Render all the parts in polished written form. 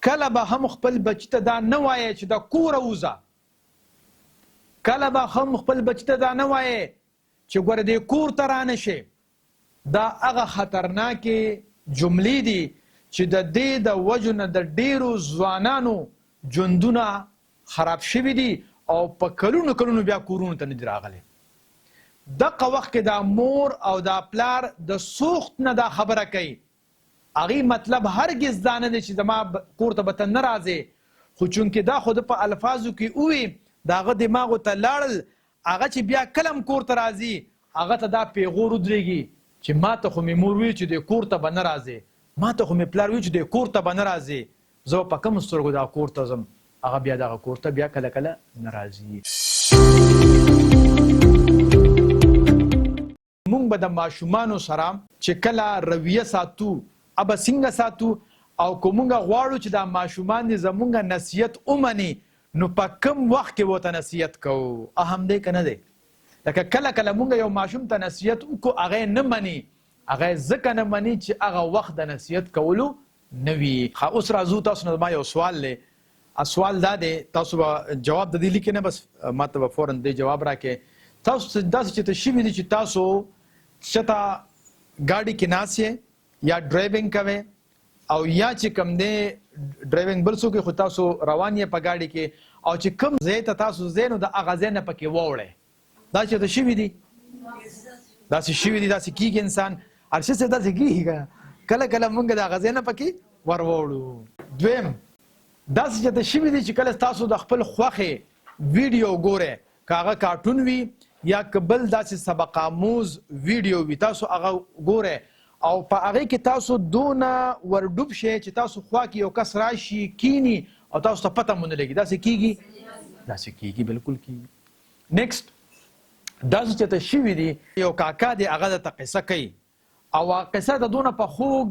کله به هم خپل بچی ته دا نه وایې چې د کوره ووځه، کله به هم خپل بچی ته دا نه وایې چې ګوره دې کور ته رانه شې. دا هغه خطرناکې جملې دي چې د دې د وجو نه د ډېرو ځوانانو ژوندونه خراب شوي دي او په کلونو کلونو بیا کورونو ته نه دي راغلي. دقه وخت کې دا مور او دا پلار د سوخت نه دا خبره کوي، هغوی مطلب هرګز دا نه دی چې زما کور ته به ته نه راځې، خو چونکې دا خو ده په الفاظو کې ووي، د هغه دماغو ته لاړل، هغه چې بیا کله هم کور ته راځي، هغه ته دا پېغور ودرېږي چې ماته خو مې مور ویلي چې دې کور ته به نه راځې، ماته خو مې پلار ویلي چې دې کور ته به نه راځې، زه به په کومو سترګو دغه کور ته ځم، هغه بیا دغه کور ته بیا کله کله نه راځي. مونږ به د ماشومانو سره چې کله رویه ساتو ابه څنګه ساتو او که مونږ غواړو چې دا ماشومان دې زمونږ نصیحت ومني نو په کوم وخت کې ورته نصیحت کوو؟ اهم دی که نه دی؟ لکه کله کله مونږ یو ماشوم ته نصیحت وکړو، هغه یې نه مني، هغه یې ځکه نه مني چې هغه وخت د نصیحت کولو نه وي. ښه اوس راځو تاسو نه زما یو سوال دی، سوال دا دی، تاسو به جواب د دې لیکئ نه، بس ماته به فورا دې جواب راکړئ. تاسو داسې چېرته شوي دي چې تاسو چېرته ګاډي کې ناست یئ یا ډرایوینګ کوئ او یا چې کوم دی ډرایوینګ بل څوک خو تاسو روان یې په ګاډي کې او چې کوم ځای ته تاسو ځئ نو د هغه ځای نه پکې واوړئ، دا چېرته شوي دي؟ داسې شوي دي؟ داسې کېږي انسان ارشد صاحب، داسې کېږي که کله کله مونږ د هغه ځای نه پکې ور واوړو. دویم، داسې چېرته شوي دي چې کله تاسو د خپل خوښې ویډیو ګورئ، که هغه کارټون وي یا که بل داسې سبق آموز ویډیو وي، تاسو هغه ګورئ او په هغې کې تاسو دونه ورډوب شئ چې تاسو خوا کې یو کس راشي کینی او تاسو ته پته مو نه لګي، داسې کیږي؟ داسې کیږي، بالکل کیږي. نیکسټ، داسې چېرته شوي دي یو کاکا دی هغه درته قصه کوي او هغه قصه د دونه په خوږ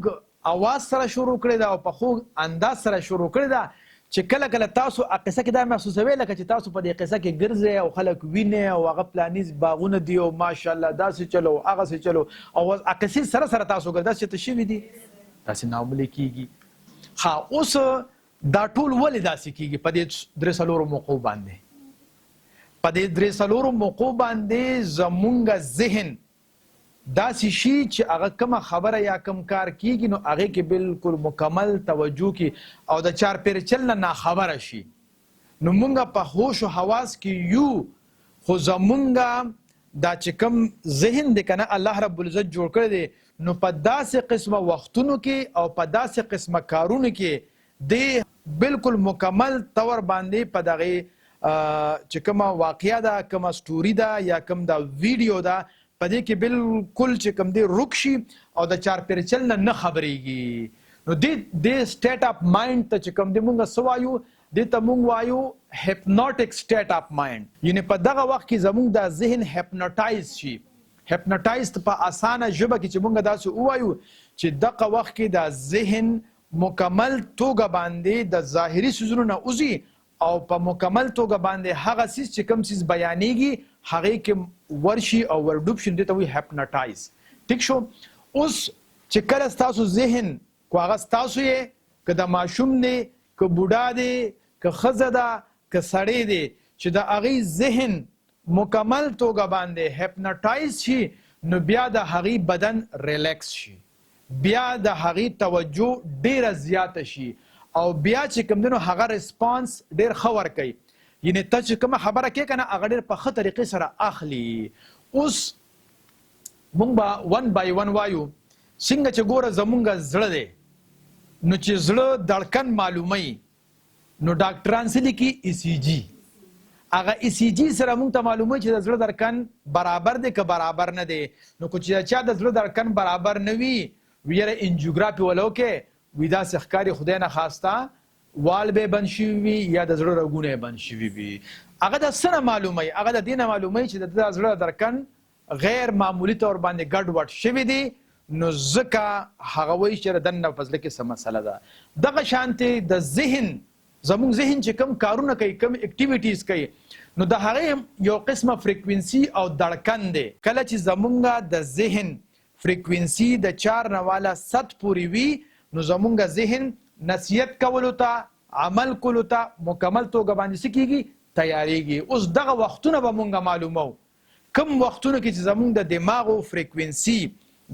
اواز سره شروع کړې ده او په خوږ انداز سره شروع کړې ده چې کله کله تاسو هغه قصه کې دا محسوسوئ لکه چې تاسو په دې قصه کې ګرځئ او خلک وینئ او هغه پلانیز باغونه دي او ماشاءالله داسې چلو هغسې چلو او هغه قصې سره سره تاسو ګرځئ، داسې چېرته شوي دي؟ داسې ناملې کېږي. ښه اوس دا ټول ولې داسې کېږي؟ په دې درې څلورو موقعو باندې، په دې درې څلورو موقعو باندې زمونږ ذهن داسې شي چې هغه کومه خبره یا کوم کار کیږي نو هغې کې بالکل مکمل توجه کی او د چارپیرچل نه ناخبره شي. نو مونږ په هوش او حواس کې یو خو زمونږ دا چې کوم ذهن دی کنه الله رب العزت جوړ کړی دی، نو په داسې قسمه وختونو کې او په داسې قسمه کارونو کې دی بالکل مکمل طور باندې په دغه چې کومه واقعه ده، کومه سټوري ده یا کوم دا ویډیو ده، په دې کې بالکل چې کوم دی رک شي او د چارپیرچل نه نه خبرېږي. نو دې دې سټیټ اف مایند ته چې کوم دی مونږ څه وایو؟ دې ته مونږ وایو هپنوټیک سټیټ اف مایند. یعنی په دغه وخت کې زمونږ دا ذهن هپنوټایز شي. هپنوټایز په اسانه ژبه کې چې مونږ داسې ووایو چې دغه وخت کې دا ذهن مکمل توګه باندې د ظاهري څیزونو نه وځي او په مکمل توګه باندې هغه څیز چې کوم څیز بیانېږي هغې کې ورشي او ورډوب شي، نو دې ته وایي هپنوټایز. ټیک شو؟ اوس چې کله ستاسو ذهن کو هغه ستاسو یې که د ماشوم دی که بوډا دی که ښځه ده که سړی دی، چې د هغې ذهن مکمل توګه باندې هپنوټایز شي نو بیا د هغې بدن ریلیکس شي، بیا د هغې توجه ډیره زیاته شي او بیا چې کوم دی نو هغه ریسپانس ډیر ښه ورکوي. یعنی ته چې کومه خبره کوې که نه هغه ډیر په ښه طریقې سره اخلي. اوس مونږ به ون بای ون وایو. څنګه چې ګوره زمونږ زړه دی نو چې زړه دړکن معلوموي نو ډاکټران څه لیکي؟ ای سی جی. هغه ای سی جی سره مونږ ته معلوموي چې د زړه دړکن برابر دی که برابر نه دی. نو که چې چا د زړه دړکن برابر نه وي، ویره انجیوګرافي ولا وکړي، وي داسې ښکاري خدای نه خواسته وال به بند شوي وي یا د زړه رګونه یې بند شوي وي. هغه د څه نه معلوموي؟ هغه د دې نه معلوموي چې د ده زړه دړکن غیر معمولي طور باندې ګډ وډ شوي دي، نو ځکه هغه وایي چې دننه په زړه کې څه مسله ده. دغه شانتې د ذهن، زموږ ذهن چې کوم کارونه کوي، کوم اکټیویټیز کوي، نو د هغې یو قسمه فریکوینسي او دړکن دی. کله چې زموږ د ذهن فریکوینسي د 4 نه والا 7 پورې وي نو زموږ ذهن نصیحت کولو ته، عمل کولو ته مکمل توګه باندې څه کیږي؟ تیاریږي. اوس دغه وختونه به مونږ معلومو، کوم وختونو کې چې زمونږ د دماغو فریکوینسي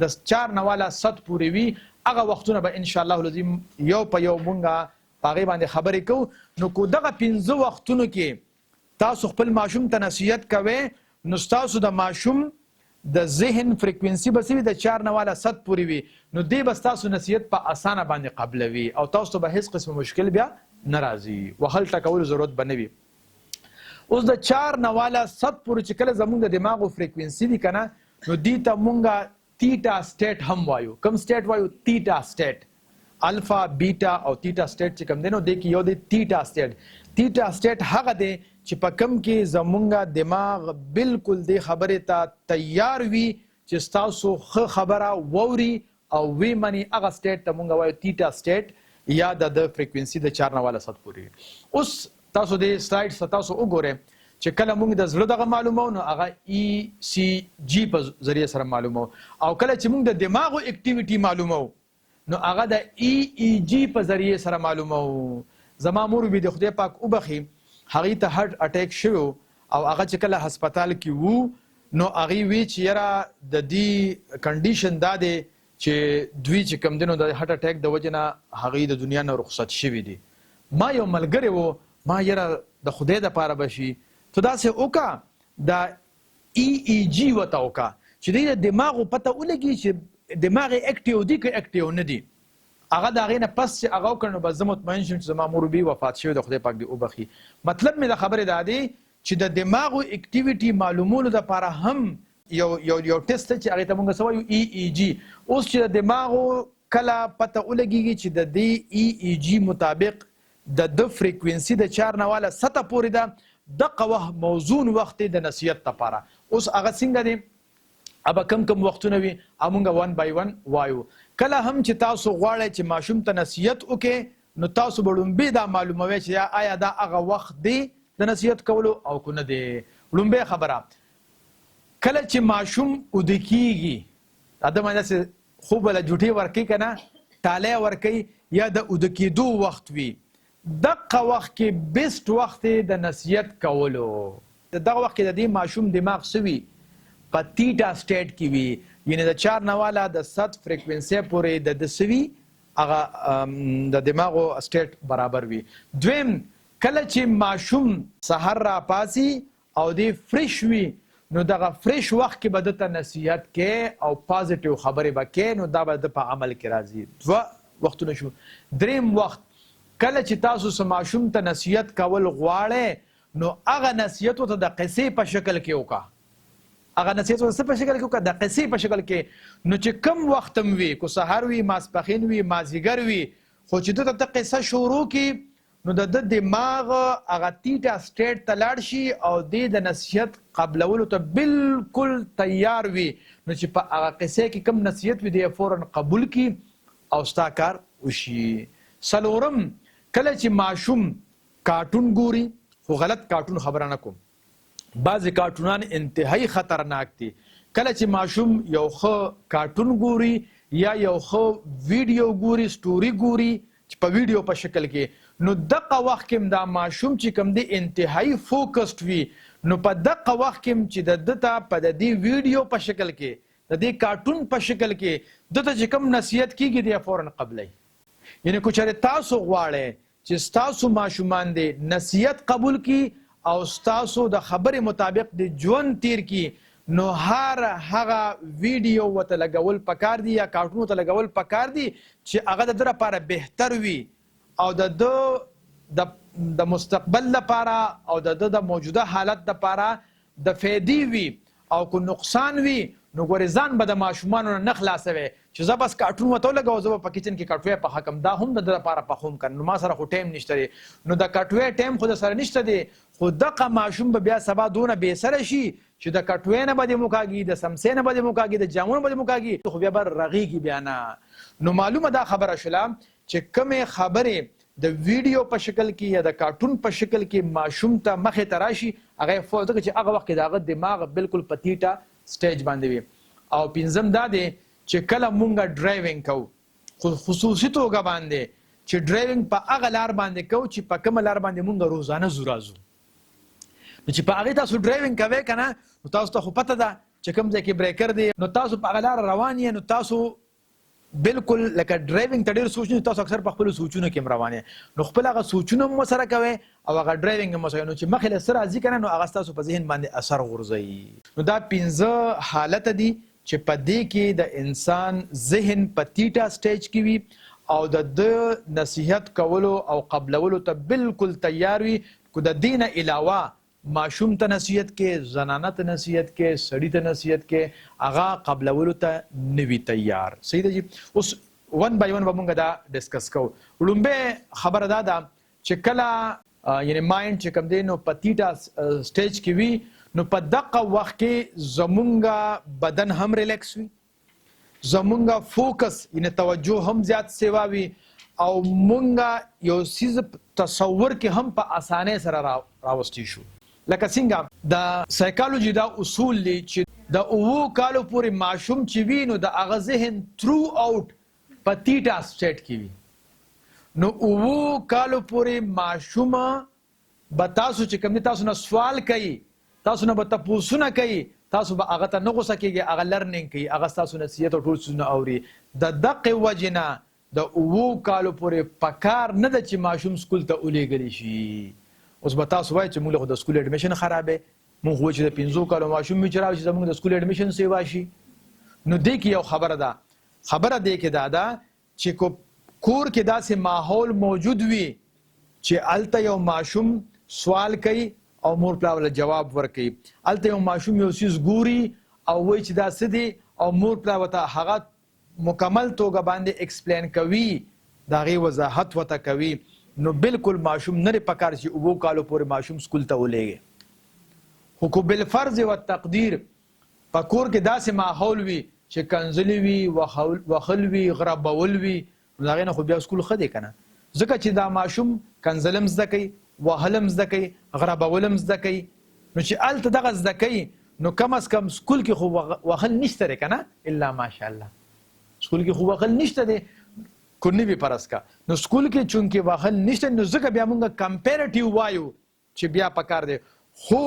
د 4 نه والا 7 پورې وي، هغه وختونه به ان شاء الله العظیم یو په یو مونږ په هغې باندې خبرې کوو. نو کو دغه 5 وختونو کې تاسو خپل ماشوم ته نصیحت کوئ، نو ستاسو د ماشوم د ذهن فریکوینسي به څه وي؟ د 4 نه والا 7 پورې وي، نو دی به ستاسو نصیحت په اسانه باندې قبلوي او تاسو ته به هیڅ قسم مشکل بیا نه راځي، وهل ټکولو ضرورت به نه وي. اوس د 4 نه والا 7 پورې چې کله زمونږ د دماغو فریکوینسي دي که نه، نو دې ته مونږ تیټا سټیټ هم وایو. کوم سټیټ وایو؟ تیټا سټیټ. الفا، بیټا او تیټا سټیټ چې کوم دی، نو دې کې یو دی تیټا سټیټ. تیټا سټیټ هغه دی چې په کوم کې زمونږ دماغ بالکل دې خبرې ته تیار وي چې ستاسو ښه خبره واوري او وی مني. هغه سټیټ ته مونږ وایو تیټا سټیټ، یا د ده فریکوینسي د 4 نه والا 7 پورې. اوس تاسو دې سلایډ ته تاسو وګورئ چې کله مونږ د زړه دغه معلومو، نو هغه ای سی جی په ذریعه سره معلومو، او کله چې مونږ د دماغو اکټیویټي معلومو، نو هغه د ای ای جی په ذریعه سره معلومو. زما مور بي د خدای پاک وبخي، هغې ته هارت اټیک شوی او هغه چې کله هسپتال کې وو، نو هغې وی چې یاره د دې کنډیشن دا دی چې دوی چې کوم دی نو د هارت اټیک د وجې نه هغې د دنیا نه رخصت شوي دي. ما یو ملګری و، ما یاره د خدای دپاره به شي، ته داسې وکړه، د ای ای جی ورته وکړه چې دوی د دماغو پته ولګي چې دماغ یې اکټیو دي که اکټیو نه دي. هغه د هغې نه پس چې هغه وکړ، نو بس زه مطمئن شوم چې زما مور بي وفات شوې د خدای پاک دې وبخښي. مطلب مې د خبرې دا دی چې د دماغو اکټیویټي معلومولو دپاره هم یو یو یو ټیسټ چې هغې ته مونږ څه وایو؟ ای ای جی. اوس چې د دماغو کله پته ولګیږي چې د دې ای ای جی مطابق د ده فریکوینسي د 4 نه واله 7 پورې ده، دقه وخت موزون وخت دی د نصیحت لپاره. اوس هغه څنګه دی، ابه کم کم وختونه وي، مونږ 1 بای 1 وایو. کله هم چې تاسو غواړئ چې ماشوم ته نصیحت وکړئ، نو تاسو به ړومبی دا معلوموئ چې آیا دا هغه وخت دی د نصیحت کولو او که نه دی. ړومبی خبره، کله چې ماشوم اوده کیږي، دا د باندې داسې خوب ولا جوټې ورکوي که نه، ټالی ورکوي، یا د اوده کېدو وخت وي، دقه وخت کې بیسټ وخت دی د نصیحت کولو. دغه وخت کې د دې ماشوم دماغ څه وي؟ په تیټا سټیټ کې وي، یعنې د 4 نه والا د 7 فریکوینسۍ پورې د ده څه وي؟ هغه د دماغو سټیټ برابر وي. دویم، کله چې ماشوم سحر راپاڅي او دی فریش وي، نو دغه فریش وخت کې به ده ته نصیحت کې او پازیټیو خبرې به کې، نو دا به د په عمل کې راځي. 2 وختونه شو. دریم وخت، کله چې تاسو څه ماشوم ته نصیحت کول غواړئ، نو هغه نصیحت ورته د قصې په شکل کې وکړه. هغه نصیحت ورته څه په شکل کې وکړه؟ د قصې په شکل کې. نو چې کم وخت هم وي، که سحر وي، ماسپښین وي، مازیګر وي، خو چې ده ته ته قصه شروع کړي، نو د ده دماغ هغه تیټا سټیټ ته لاړ شي او دی د نصیحت قبلولو ته بالکل تیار وي، نو چې په هغه قصې کې کوم نصیحت وي، دی فوراً قبول کړي او ستا کار وشي. څلورم، کله چې ماشوم کارټون ګوري، خو غلط کارټون خبره نه کوم، بعضې کارټونان انتهایی خطرناک دي. کله چې ماشوم یو ښه کارټون ګوري یا یو ښه ویډیو ګوري، سټوري ګوري چې په ویډیو په شکل کې، نو دقه وخت کې هم دا ماشوم چې کوم دی انتهایی فوکسډ وي، نو په دقه وخت کې هم چې د ده ته په د دې ویډیو په شکل کې، د دې کارټون په شکل کې ده ته چې کوم نصیحت کیږي، دی فوراً قبلوي. یعنې که چېرې تاسو غواړئ چې ستاسو ماشومان دې نصیحت قبول کړي او ستاسو د خبرې مطابق دې ژوند تیر کړي، نو هر هغه ویډیو ورته لګول پکار دي یا کارټون ورته لګول پکار دي چې هغه د ده لپاره بهتر وي او د ده د مستقبل لپاره او د ده د موجوده حالت لپاره د فایدې وي، او که نقصان وي نو ګورې ځان به د ماشومانو نه نه خلاصوي چې زه بس کارټون ورته ولګوم، زه به په کچن کې کټوی پخه کړم، دا هم د ده لپاره پخوم که نه، نو ما سره خو ټایم نشته دی، نو د کټوی ټایم خو د سره نشته دی، خو دغه ماشوم به بیا سبا دونه بې سره شي چې د کټوی نه به دې وکاږي، د سمسې نه به دې وکاږي، د جامو نه به دې وکاږي، خو بیا به رغېږي بیا نه. نو معلومه دا خبره شوله چې کومې خبرې د ویډیو په شکل کې یا د کارټون په شکل کې ماشوم ته مخې ته راشي، هغه یې فوراً، ځکه چې هغه وخت کې د هغه دماغ بالکل په تیټه سټیج باندې وي. او پنځم دا دی چې کله مونږ ډرایوینګ کوو، خو خصوصي توګه باندې چې ډرایوینګ په هغه لار باندې کوو چې په کومه لار باندې مونږ روزانه ځو راځو. نو چې په هغې تاسو ډرایوینګ کوئ که نه، نو تاسو ته خو پته ده چې کوم ځای کې بریکر دی، نو تاسو په هغه لاره روان یې، نو تاسو بالکل لکه ډرایوینګ ته ډیر سوچ نه، تاسو اکثر په خپلو سوچونو کې هم روان یې، نو خپل هغه سوچونه هم ورسره کوئ او هغه ډرایوینګ هم ورسره، نو چې مخې له څه راځي که نه، نو هغه ستاسو په ذهن باندې اثر غورځوي. نو دا پنځه حالته دي چې په دې کې د انسان ذهن په تیټا سټیج کې وي او د ده نصیحت کولو او قبلولو ته بالکل تیار وي. که د دې نه علاوه ماشوم ته نصیحت کې، زنانه ته نصیحت کې، سړي ته نصیحت کې، هغه قبلولو ته نه وي تیار. صحیح ده جی؟ اوس ون بای ون به مونږ دا ډسکس کوو. ړومبی خبره دا ده چې کله یعنی مایند چې کوم دی نو په تیټا سټیج کې وي، نو په دقه وخت کې زمونږ بدن هم ریلیکس وي، زمونږ فوکس یعنی توجه هم زیات سیوا وي، او مونږ یو څیز تصور کې هم په اسانۍ سره راوستی شو. لکه څنګه د سایکالوجي دا اصول دي چې د اوو کالو پورې ماشوم چې وي نو د هغه ذهن ترو اوټ په تیټا سټیټ کې وي. نو اوو کالو پورې ماشوم به تاسو چې کوم دی تاسو نه سوال کوي، تاسو نه به تپوسونه کوي، تاسو به هغه ته نه غوسه کیږئ، هغه لرنینګ کوي، هغه ستاسو نصیحت او ټول څیزونه اوري. د دقې وجې نه د اوو کالو پورې پکار نه ده چې ماشوم سکول ته ولیږل شي. اوس به تاسو وایئ چې موږ له خو د سکول اډمیشن خرابې، موږ خو چې د پنځو کالو ماشوم وي چې راشي زموږ د سکول اډمیشن سیوا شي. نو دې کې یو خبره ده، خبره دې کې دا ده چې کو کور کې داسې ماحول موجود وي چې هلته یو ماشوم سوال کوي او مور پلار ورله جواب ورکوي، هلته یو ماشوم یو څیز ګوري او وایي چې دا څه دي او مور پلار ورته هغه مکمل توګه باندې اکسپلین کوي، د هغې وضاحت ورته کوي، نو بالکل ماشوم نه دی پکار چې اوو کالو پورې ماشوم سکول ته ولېږي. خو که بالفرض و تقدیر په کور کې داسې ماحول وي چې کنځلې وي، وهل وي، غربول وي، نو د هغې نه خو بیا سکول ښه دی که نه، ځکه چې دا ماشوم کنځل هم زده کوي، وهل هم زده کوي، غربول هم زده کوي. نو چې هلته دغه زده کوي نو کم از کم سکول کې خو وهل نشته دی که نه، الا ماشاءالله سکول کې خو وهل نشته دی، که نه وي فرض که، نو سکول کې چونکې وهل نشته نو ځکه بیا مونږ کمپیریټیو وایو چې بیا پکار دی. خو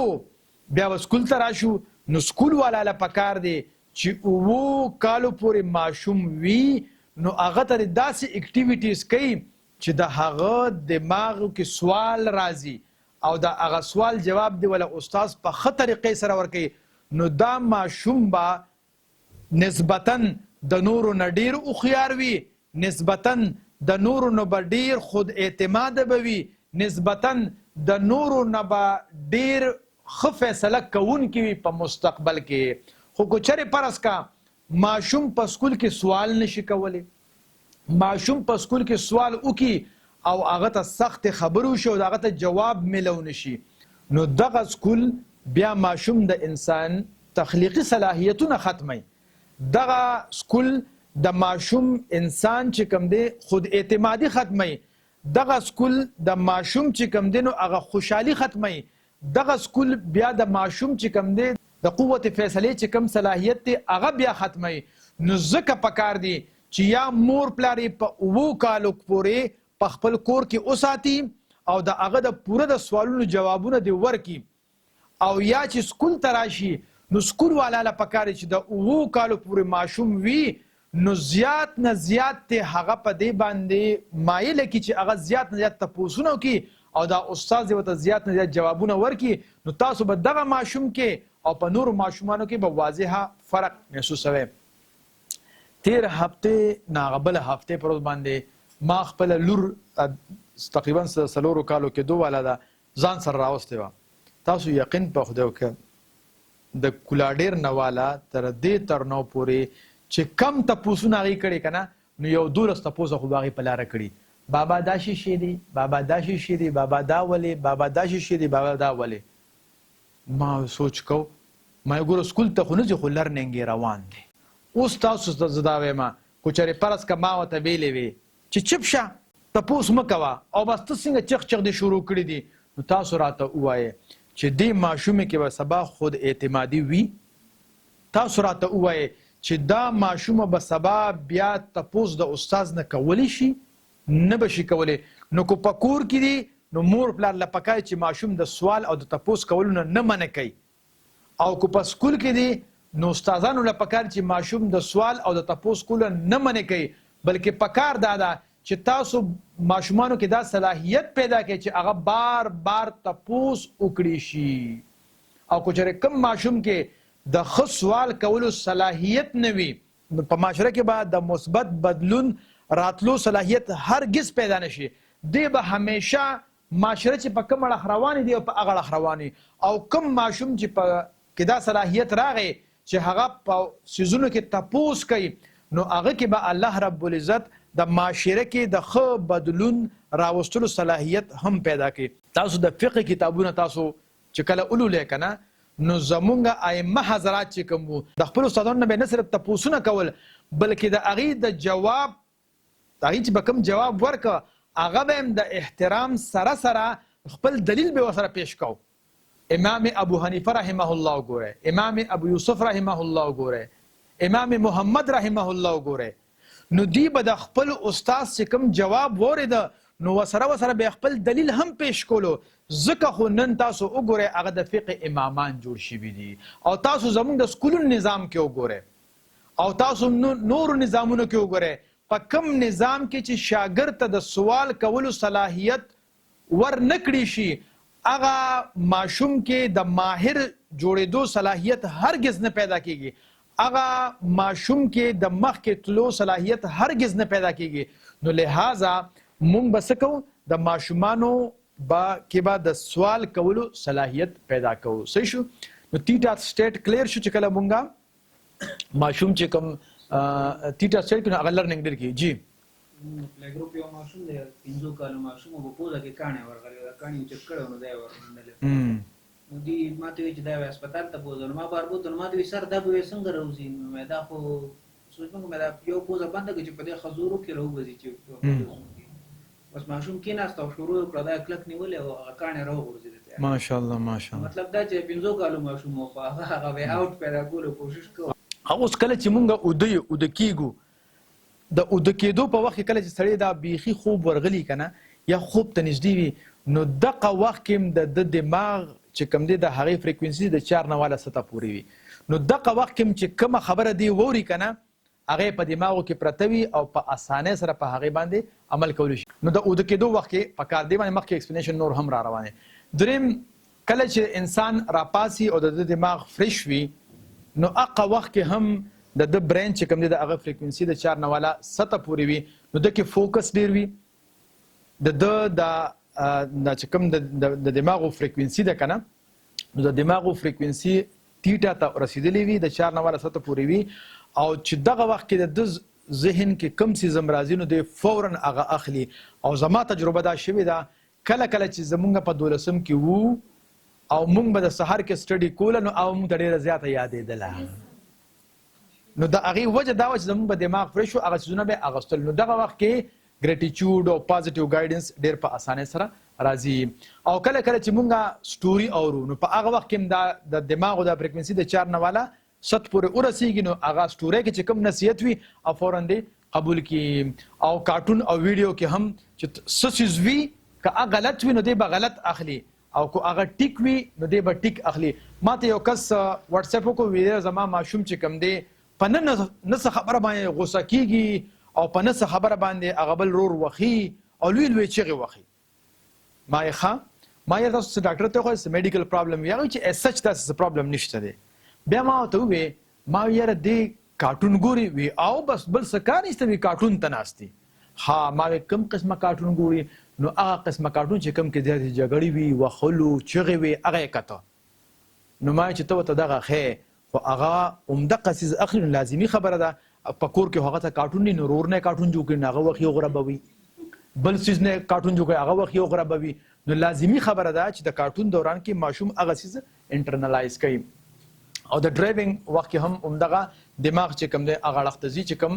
بیا به سکول ته راشو، نو سکول والا له پکار دی چې اوو کالو پورې ماشوم وي نو هغه ته دې داسې اکټیویټیز کوي چې د هغه دماغ کې سوال راځي او د هغه سوال جواب دې وله استاد په ښه طریقې سره ورکوي، نو دا ماشوم به نسبتاً د نورو نه ډېر هوښیار وي، نسبتاً د نورو نه به ډېر خود اعتماده به وي، نسبتاً د نورو نه به ډېر ښه فیصله کوونکي وي په مستقبل کې. خو که چېرې فرض که ماشوم په سکول کې سوال نه شي کولی، ماشوم په سکول کې سوال وکړي او هغه ته سختې خبرې وشي او د هغه ته جواب ملو نه شي، نو دغه سکول بیا ماشوم د انسان تخلیقي صلاحیتونه ختموي. دغه سکول د ماشوم انسان چې کوم دی خود اعتمادي ختموي. دغه سکول د ماشوم چې کوم دی نو هغه خوشحالي ختموي. دغه سکول بیا د ماشوم چې کوم دی د قوت فیصلې چې کوم صلاحیت دی هغه بیا ختموي. نو ځکه پکار دی چې یا مور پلار یې په اوو کالو پورې په خپل کور کې وساتي او د هغه د پوره د سوالونو جوابونه دې ورکړي، او یا چې سکول ته راشي نو سکول والا له پکار دی چې د اوو کالو پورې ماشوم وي نو زیات نه زیات ته هغه په دې باندې مایل کړي چې هغه زیات نه زیات تپوسونه وکړي او دا استاد دې ورته زیات نه زیات جوابونه ورکړي، نو تاسو به دغه ماشوم کې او په نورو ماشومانو کې به واضح فرق محسوسوئ. تیر هفته نه هغه بله هفته پر ورځ باندې ما خپله لور تقریبا څلورو کالو کېدو والا ده ځان سره راوستې وه. تاسو یقین په خدای وکړئ د کولاډیر نه والا تر دې تر نو پورې چې کم تپوسونه هغې کړي که نه نو یو دولس تپوسه خو به هغې په لاره کړي، بابا دا شی شی دی، بابا دا شی شی دی، بابا دا ولې، بابا دا شی شی دی، بابا دا ولې. ما سوچ کو ما یې ګوره سکول ته خو نه ځي خو لرنینګ یې روان دی. اوس تاسو ته زه دا وایم که چېرې فرض که ما ورته ویلې وي چې چپ شه تپوس مه کوه او بس ته څنګه چغ چغ دې شروع کړي دي، نو تاسو راته ووایئ چې دې ماشومې کې به سبا خود اعتمادي وي؟ تاسو راته ووایئ چې دا ماشومه به سبا بیا تپوس د استاد نه کولی شي؟ نه به شي کولی. نو که په کور کې دي نو مور پلار له پکار چې ماشوم د سوال او د تپوس کولو نه نه منع کوي، او که په سکول کې دي نو استادانو له پکار چې ماشوم د سوال او د تپوس کولو نه منع کوي، بلکې پکار دا ده چې تاسو ماشومانو کې دا صلاحیت پیدا کړئ چې هغه بار بار تپوس وکړي شي. او که چېرې کوم ماشوم کې د ښه سوال کولو صلاحیت نه وي نو په معاشره کې به د مثبت بدلون راتلو صلاحیت هرګز پیدا نه شي. دی به همیشه معاشره چې په کوم اړخ روانې دی او په هغه اړخ روان وي. او کوم ماشوم چې په کې دا صلاحیت راغی چې هغه په څیزونو کې تپوس کوي نو هغه کې به الله رب العزت د معاشره کې د ښه بدلون راوستلو صلاحیت هم پیدا کړي. تاسو د فقه کتابونه تاسو چې کله ولولئ کنه نو زمونږ ائمه حضرات چې کوم وو د خپلو استادانو نه به نه صرف تپوسونه کول بلکې د هغوی د جواب، هغوی چې به کوم جواب ورکړ هغه به هم د احترام سره سره خپل دلیل به ورسره پیش کاو. امام ابو حنیفه رحمه الله وګوره، امام ابو یوسف رحمه الله وګوره، امام محمد رحمه الله وګوره، نو دوی به د خپل استاد چې کوم جواب واورېده نو ورسره ورسره به خپل دلیل هم پیش کولو. ځکه خو نن تاسو وګورئ هغه د فقه امامان جوړ شوي دي. او تاسو زموږ د سکولونو نظام کې وګورئ او تاسو نورو نظامونو کې وګورئ، په کوم نظام کې چې شاګرد ته د سوال کولو صلاحیت ور نه کړی شي هغه ماشوم کې د ماهر جوړېدو صلاحیت هرګز نه پیدا کېږي، هغه ماشوم کې د مخکې تلو صلاحیت هرګز نه پیدا کېږي. نو لهذا مونږ به څه کوو، د ماشومانو به کې به د سوال کولو صلاحیت پیدا کوو. صحیح شو؟ نو تیټا سټیټ کلیر شو چې کله مونږه ماشوم چې کوم تیټا سټیټ کې نو هغه لرننګ ډېر کېږي. جی. پلی ګروپ یو ماشوم دی، 5 کالو ماشوم و، په پوزه کې کاڼی ورغلی و، دا کاڼي اوچت کړی و نو دا یې ورمنډلی نو دوی ما ته وویل چې دا وایي هسپتال ته بوځه. نو ما بار بوتلو، نو ما ته وویل سر دا به وایي څنګه راوځي؟ نو مې دا خو سوچ مه کوه، مې دا یو پوزه بنده کړه چې په دې ښه زور وکړي راوبځي چې په بس ماشوم کېناست او شروع یې وکړه، دا یې کلک نیولی او هغه کاڼی راوغورځېده تیار. ماشاءالله ماشاءالله. مطلب دا چې 5 کالو ماشوم و خو هغه هغه وی اوټ پیدا کولو کوشش کوو. اوس کله چې مونږ اوده یو، اوده کېږو، د اوده کېدو په وخت کې کله چې سړی دا بیخي خوب ورغلی که نه یا خوب ته نږدې وي نو دغه وخت کې هم د ده دماغ چې کوم دی د هغې فریکوینسي د 4 نه واله سطح پورې وي. نو دغه وخت کې هم چې کومه خبره دی ووري که نه هغه یې په دماغو کې پرته وي او په اسانۍ سره په هغې باندې عمل کولی شي. نو د اوده کېدو وخت کې په کار دی باندې مخکې ایکسپلینیشن نور هم را روان دی. دریم، کله چې انسان راپاسي او د ده دماغ فریش وي نو هغه وخت کې هم د ده برین چې کوم دی د هغه فریکوینسي د 4 نه والا سطح پورې وي نو ده کې فوکس ډېر وي. د ده د چې کوم د دماغو فریکوینسي ده که نه نو د دماغو فریکوینسي تیټا ته رسېدلې وي، د 4 نه والا سطح پورې وي. او چې دغه وخت کې د ده ذهن کې کوم څیز هم راځي نو دی فوراً هغه اخلي. او زما تجربه دا شوې ده کله کله چې زمونږ په دولسم کې وو او مونږ به د سهار کې سټډي کوله نو هغه مونږ ته ډېره زیاته یادېدله. نو د هغې وجه دا وه چې زمونږ به دماغ فرش و، هغه څیزونه به یې اغوستل. نو دغه وخت کې ګریټیچیوډ او پازیټیو ګایډنس ډېر په اسانۍ سره راځي. او کله کله چې مونږ سټوري اورو نو په هغه وخت کې هم دا د دماغو دا فریکوینسي د 4 نه والا ست پورې ورسیږي نو هغه سټوري کې چې کوم نصیحت وي او فوراً دې قبول کړي. او کارټون او ویډیو کې هم چې څه څیز وي که هغه غلط وي نو دی به غلط اخلي او که هغه ټیک وي نو دی به ټیک اخلي. ما ته یو کس واتس اپ وکړو، ویل زما ماشوم چې کوم دی په نه نه څه خبره باندې غوسه کیږي او په نه څه خبره باندې هغه بل رور وخي او لوی لوی چغې وخي. ما یې ښه، ما یې تاسو څه ډاکټر ته وښودل، څه میډیکل پرابلم وي؟ هغه وایي چې ایز سچ داسې څه پرابلم نشته دی. بیا ما ورته وویل، ما ویل یاره دې کارټون ګوري؟ وی او بس بل څه کار نشته، وی کارټون ته ناست دي. ها، ما وی کوم قسمه کارټون ګوري؟ نو هغه قسمه کارټون چې کوم کې زیاتې جګړې وي، وخلو چغې وي، هغه یې کته. نو ما چې ته ورته دغه ښیې خو هغه همدغه څیز اخلي نو لازمي خبره ده په کور کې هغه ته کارټون نه، نو ورور نه کارټون جوړ کړي نو هغه وخت یو غربوي، بل څیز نه کارټون جوړ کړي هغه وخت یو غربوي. نو لازمي خبره ده چې د کارټون دوران کې ماشوم هغه څیز انټرنلایز کوي. او د ډرایوینګ وخت کې هم همدغه دماغ چې کوم دی هغه اړخ ته ځي چې کوم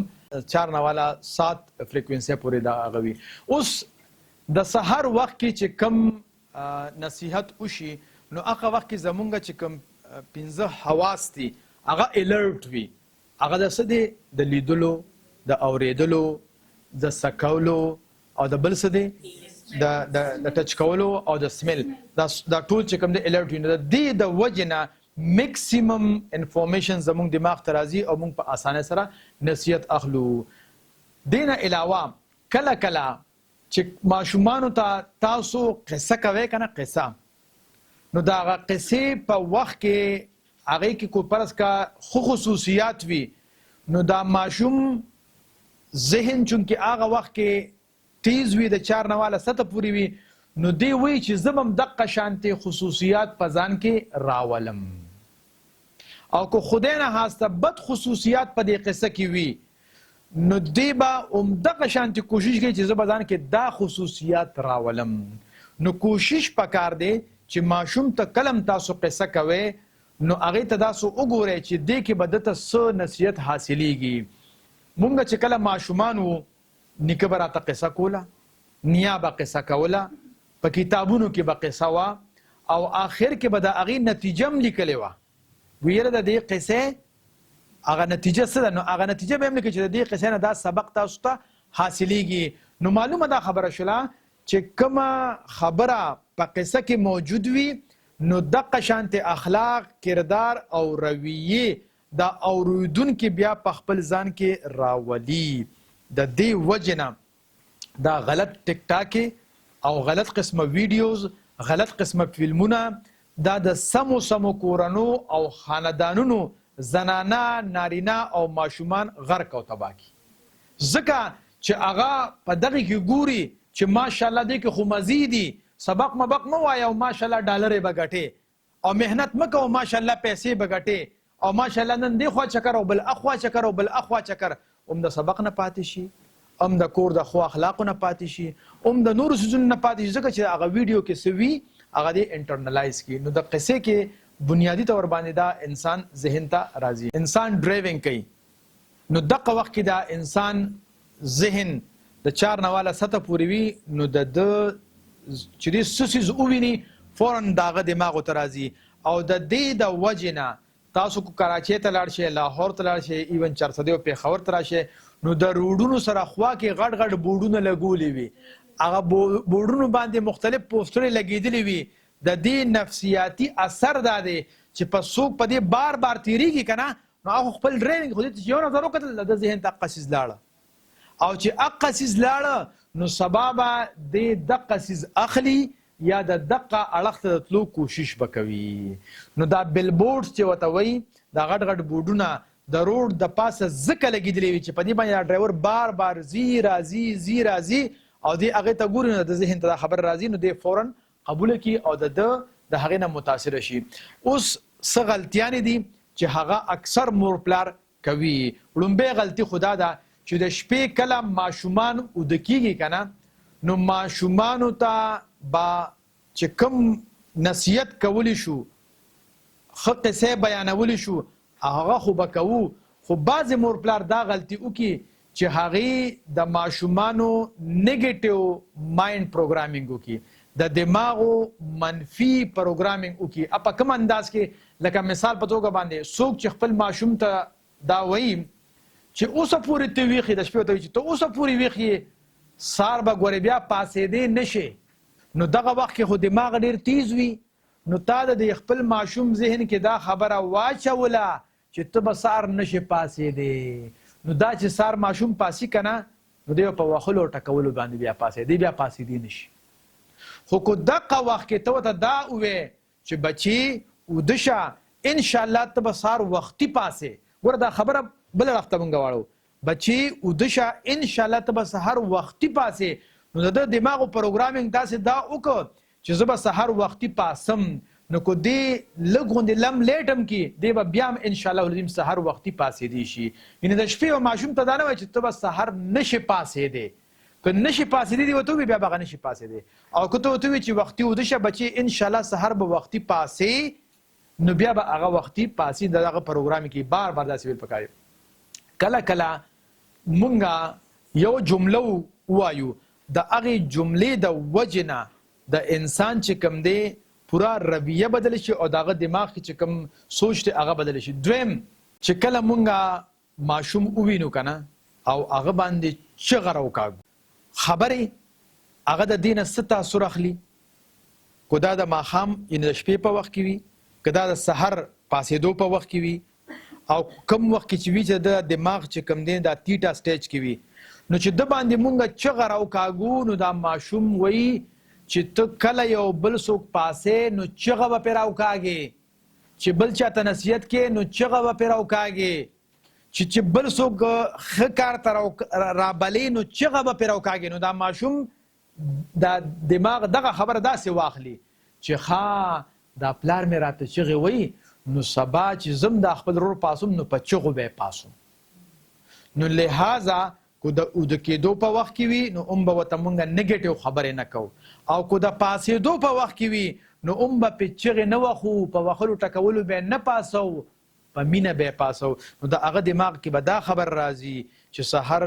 4 نه والا 7 فریکوینسي پورې دا هغه وي. اوس د سهار وخت کې چې کوم نصیحت وشي نو هغه وخت کې زمونږ چې کوم 5 حواس دي هغه الرټ وي. هغه د څه دی؟ د لیدلو، د اورېدلو، د څکولو او د بل څه دی د د د ټچ کولو او د سمیل، دا دا ټول چې کوم دی الرټ وي. نو د دې د وجې نه میکسیمم انفارمیشن زموږ دماغ ته راځي او موږ په اسانۍ سره نصیحت اخلو. دې نه علاوه کله کله چې ماشومانو ته تاسو قصه کوئ کنه قصه، نو د هغه قصې په وخت کې هغې کې کو فرض کا خو خصوصیات وي، نو دا ماشوم ذهن چونکې هغه وخت کې تیز وي، د 4 نه واله سته پورې وي، نو دی وایي چې زه به هم دقه شانتې خصوصیات په ځان کې راولم. او که خدای نه خواسته بد خصوصیات په دې قصه کې وي، نو دی به هم دغه شانتې کوشش کوي چې زه به ځان کې دا خصوصیات راولم. نو کوشش پکار دی چې ماشوم ته کلم تاسو قصه کوئ، نو هغې ته تاسو وګورئ چې دې کې به ده ته څه نصیحت حاصلېږي. مونږ چې کله ماشومان وو، نیکه به راته قصه کوله، نیا به قصه کوله، په کتابونو کې به قصه وه او آخر کې به د هغې نتیجه هم لیکلې وه. ویره د دې قصې هغه نتیجه څه ده، نو هغه نتیجه به هم لیکي چې د دې قصې نه دا سبق تاسو ته حاصلېږي. نو معلومه دا خبره شوله چې کومه خبره په قصه کې موجود وي، نو دقه شانتې اخلاق، کردار او رویې دا اوریدونکي بیا په خپل ځان کې راولي. د دې وجې نه دا غلط ټیک ټاکې او غلط قسمه ویډیوز، غلط قسمه فلمونه دا د سمو سمو کورنو او خاندانونو زنانه، نارینه او ماشومان غرق او تباه کړي، ځکه چې هغه په دغې کې ګوري چې ماشاءالله دې کې خو مزې دي، سبق مبق مه وایه او ماشاءالله ډالرې به ګټې، او محنت مه کوه ماشاءالله پیسې به ګټې، او ماشاءالله نن دې خوا چکر او بل اخوا چکر او بل اخوا چکر، هم د سبق نه پاتې شي، هم د کور د ښو اخلاقو نه پاتې شي، هم د نورو څیزونو نه پاتې شي، ځکه چې هغه ویډیو کې څه وي هغه دې انټرنلایز کړي. نو د قصې کې بنیادي طور باندې دا انسان ذهن ته راځي. انسان ډرایوینګ کوي، نو دغه وخت کې دا انسان ذهن د 4 نه واله سطح پورې وي، نو د ده چې دې څه څیز وویني فورا د هغه دماغو ته راځي. او د دې د وجې نه تاسو کو کراچۍ ته لاړ شئ، لاهور ته لاړ شئ، ایون چارسدې او پېښور ته راشئ، نو د روډونو سره خوا کې غټ غټ بورډونه لګولي وي، هغه بورډونو باندې مختلف پوسټرې لګېدلي وي. د دې نفسیاتي اثر دا دی چې په څوک په دې بار بار تېرېږي که نه، نو هغه خپل ډرایوینګ خو دې ته چې یو نظر وکتل د ده ذهن ته هقه څیز لاړه، او چې هقه څیز لاړه نو سبا به دې دقه څیز اخلي یا د دقه اړخ ته د تلو کوشش به کوي. نو دا بلبورډز چې ورته وایي، دا غټ غټ بورډونه د روډ د پاسه ځکه لګېدلي وي چې په دې باندې دا ډرایور بار بار ځي راځي ځي راځي، او دې هغې ته ګوري، نو د ذهن ته دا خبره راځي، نو دې فورا قبوله کړي او د ده د هغې نه متاثره شي. اوس څه غلطیانې دي چې هغه اکثر مور پلار کوي. ړومبی غلطي خو دا ده چې د شپې کله ماشومان اوده کیږي که نه، نو ماشومانو ته به چې کوم نصیحت کولی شو، ښه قصه بیانولی شو، هغه خو به کوو، خو بعضې مور پلار دا غلطي وکړي چې هغې د ماشومانو نیګیټیو مایند پروګرامینګ وکړي، د دماغو منفي پروګرامینګ وکړي. په کوم انداز کې؟ لکه مثال په توګه باندې څوک چې خپل ماشوم ته دا وایي چې اوسه پورې ته ویښ یې، د شپې ورته وایي چې ته اوسه پورې ویښ یې، سهار به ګورې بیا پاڅېدې نه شې، نو دغه وخت کې خو دماغ ډېر تیز وي، نو تا د دې خپل ماشوم ذهن کې دا خبره واچوله چې ته به سهار نه شې پاڅېدې، نو دا چې سهار ماشوم پاڅي که نه، نو دی به په وهلو او ټکولو باندې بیا پاڅېدی، دی بیا پاڅېدی نه شي. خو که دقه وخت کې ته ورته دا ووایې چې بچې اوده شه، انشاءالله ته به سهار وختي پاڅې، ګوره دا خبره بل اړخ ته مونږ واړو، بچې اوده شه انشاءالله ته به سهار وختي پاڅې، نو د ده دماغو پروګرامینګ داسې دا وکړ چې زه به سهار وختي پاڅم، نو که دی لږ غوندې لم لیټ هم کړي، دی به بیا هم انشاءالله العظیم سهار وختي پاڅېدی شي. یعنې د شپې به ماشوم ته دا نه وایي چې ته به سهار نه شې پاڅېدی، که نه شې پاڅېدی دی ورته ووایي بیا به هغه نه شي پاڅېدی، او که ته ورته ووایي چې وختي اوده شه بچې انشاءالله سهار به وختي پاڅې، نو بیا به هغه وختي پاڅي. د هغه پروګرام کې بار بار داسې ویل پکار دي. کله کله مونږ یو جمله ووایو، د هغې جملې د وجې نه د انسان چې کوم دی پوره رویه بدل شي او د هغه دماغ کې چې کوم سوچ دی هغه بدل شي. دویم چې کله مونږ ماشوم ووینو که نه او هغه باندې چغه راوکاږو، خبرې هغه د دې نه څه تاثر اخلي؟ که دا د ماښام یعنې د شپې په وخت کې وي، که دا د سحر پاڅېدو په وخت کې وي او کوم وخت کې چې وي چې د دماغ چې کوم دی دا تیټا سټیج کې وي، نو چې د باندې مونږ چغه راوکاږو نو دا ماشوم وایي چې ته کله یو بل څوک پاسې نو چغه به پرې راوکاږې، چې بل چاته نصیحت کې نو چغه به پرې راوکاږې، چې بل څوک ښه کار ته رابلې نو چغه به پرې راوکاږې. نو دا ماشوم دا دماغ دغه خبره داسې واخلي چې ښا دا پلار مې راته چغې وایي نو سبا چې زم دا خپل ورور پاسوم نو په چغو به یې پاسوم. نو لهذا که د اوده کېدو په وخت کې وي نو هم به ورته مونږ نګیټیو خبرې نه کوو او که د پاسېدو په وخت کې وي نو هم به پې چغې نه وخو، په وهلو ټکولو به یې نه پاسوو، په مینه به یې پاسوو. نو د هغه دماغ کې به دا خبره راځي چې سحر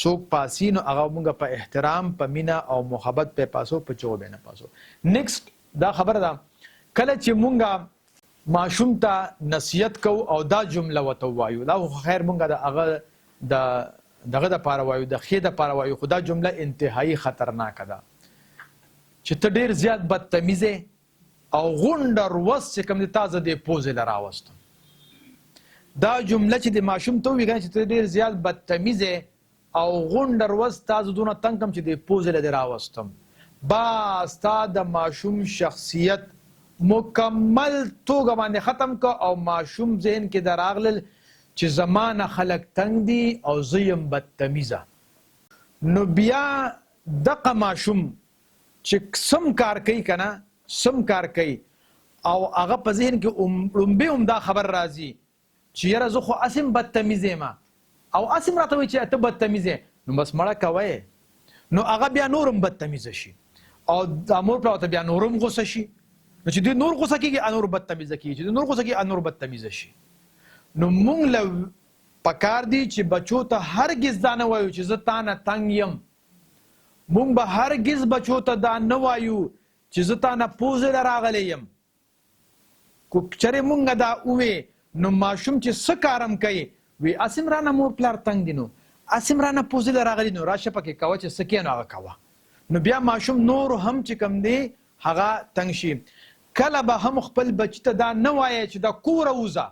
څوک پاسي نو هغه مونږ په احترام، په مینه او محبت به یې پاسوو، په چغو به یې نه پاسوو. نیکسټ دا خبره ده کله چې مونږ ماشوم ته نصیحت کوو او دا جمله ورته ووایو، دا خو خیر مونږ د هغه د دغه د پاره وایو، د ښې د پاره وایو، خو دا جمله انتهایی خطرناکه ده چې ته ډیر زیات بدتمیز یې او غونډه ورځ چې کوم دی تا زه دې پوزې له راوستم. دا جمله چې د ماشوم ته ووایي کنه چې ته ډیر زیات بدتمیز یې او غونډه ورځ تا زه دونه تنګ کړم چې دې پوزې له دې راوستم، بس تا د ماشوم شخصیت مکمل توګه باندې ختم که او ماشوم ذهن کې دا راغلل چې زما نه خلک تنګ دي او زه یم بدتمیزه. نو بیا دقه ماشوم چې سم کار کوي کنه، سم کار کوي او هغه په ذهن کې ړومبی هم دا خبر راځي چې یاره زه خو هسې هم بدتمیز یم او هسې هم راته وایي چې ته بدتمیز یې، نو بس مړه کوه یې. نو هغه بیا نور هم بدتمیزه شي او دا مور پلار ورته بیا نور هم غوسه شي. نو چې دوی نور غوسه کېږي هغه نور بدتمیزه کېږي، چې دوی نور غوسه کېږي هغه نور بدتمیزه شي. نو مونږ له پکار دي چې بچو ته هرګز دا نه وایو چې زه تا نه تنګ یم، مونږ به هرګز بچو ته دا نه وایو چې زه تا نه پوزې له راغلی یم. که چېرې مونږ دا ووې نو ماشوم چې څه کار هم کوي وي هسې هم رانه مور پلار تنګ دي، نو هسې هم رانه پوزې له راغلي، نو راشه پکې کوه چې څه کوې نو هغه کوه. نو بیا ماشوم نور هم چې کوم دی هغه تنګ شي. کله به هم خپل بچي ته دا نه وایې چې د کوره وځه،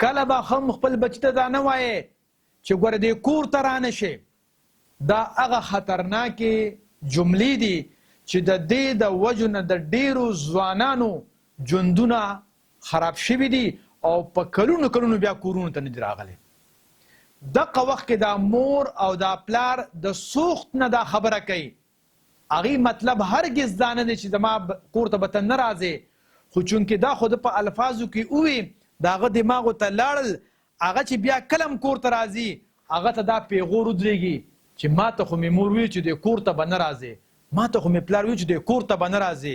کله به هم خپل بچي ته دا نه وایې چې ګوره دې کور ته رانه شې. دا هغه خطرناکې جملې دي چې د دې د وجو نه د ډېرو ځوانانو ژوندونه خراب شوي دي او په کلونو کلونو بیا کورونو ته نه دي راغلي. دقه وخت کې دا مور او دا پلار د سوخت نه دا خبره کوي، هغې مطلب هرګز دا نه دی چې زما کور ته به ته نه راځې، خو چونکې دا خو ده په الفاظو کې ووي، د هغه دماغو ته لاړل، هغه چې بیا کله هم کور ته راځي هغه ته دا پیغور ودرېږي چې ماته خو مې مور ویل چې دې کور ته به نه راځې، ماته خو مې پلار ویل چې دې کور ته به نه راځې،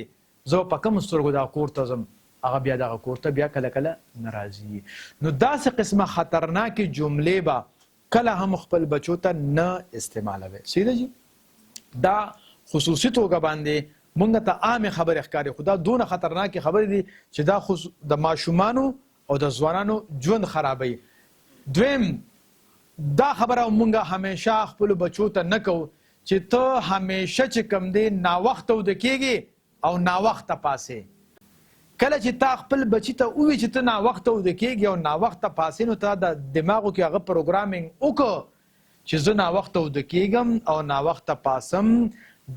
زه به په کومو سترګو دغه کور ته ځم، هغه بیا دغه کور ته بیا کله کله نه راځي. نو داسې قسمه خطرناکې جملې به کله هم خپل بچو ته نه استعمالوي. صحیح ده جی؟ دا خصوصي توګه باندې مونږ ته عامې خبرې ښکاري، خو دا دونه خطرناکې خبرې دي چې دا خو د ماشومانو او د ځوانانو ژوند خرابوي. دویم دا خبره مونږ همیشه خپلو بچو ته نه کوو چې ته همیشه چې کوم دی ناوخته وده کېږې او ناوخته پاسې. کله چې تا خپل بچی ته ووی چې ته ناوخته وده کېږې او ناوخته پاسې، نو تا د دماغو کې هغه پروګرامینګ وکړ چې زه ناوخته وده کېږم او ناوخته پاسم.